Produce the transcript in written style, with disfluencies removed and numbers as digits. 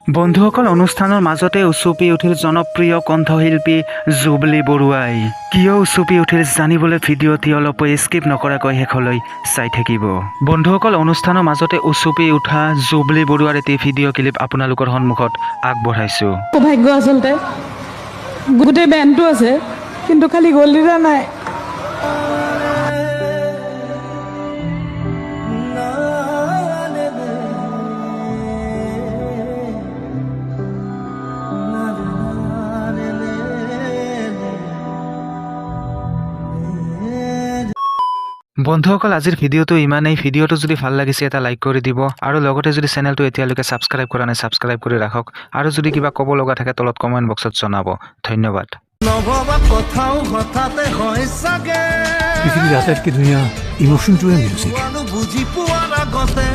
বন্ধুসকল, অনুষ্ঠানৰ মাজতে উচুপি উঠিল জনপ্ৰিয় কণ্ঠশিল্পী জুবলি বৰুৱাই। কিয় উচুপি উঠিল জানিবলৈ ভিডিঅ'টি অলপো স্কিপ নকৰাকৈ শেষলৈ চাই থাকিব। বন্ধুসকল, অনুষ্ঠানৰ মাজতে উচুপি উঠা জুবলি বৰুৱাৰ এটি ভিডিঅ' ক্লিপ আপোনালোকৰ সন্মুখত আগবঢ়াইছোঁ। সৌভাগ্য আচলতে গোটেই বেণ্ডটো আছে, কিন্তু খালি গল্ডিদা নাই। বন্ধুসকল, আজিৰ ভিডিঅ'টো ইমানেই। ভিডিঅ'টো যদি ভাল লাগিছে, এটা লাইক কৰি দিব আৰু লগতে যদি চেনেলটো এতিয়ালৈকে ছাবস্ক্ৰাইব কৰা নাই, ছাবস্ক্ৰাইব কৰি ৰাখক আৰু যদি কিবা ক'ব লগা থাকে, তলত কমেণ্ট বক্সত জনাব। ধন্যবাদ। নভবা কথাও হঠাতে হয় চাগে। পৃথিৱীৰ আটাইতকৈ ধুনীয়া ইম'শ্যনটোৱে মিউজিক। বুজি পোৱাৰ আগতে।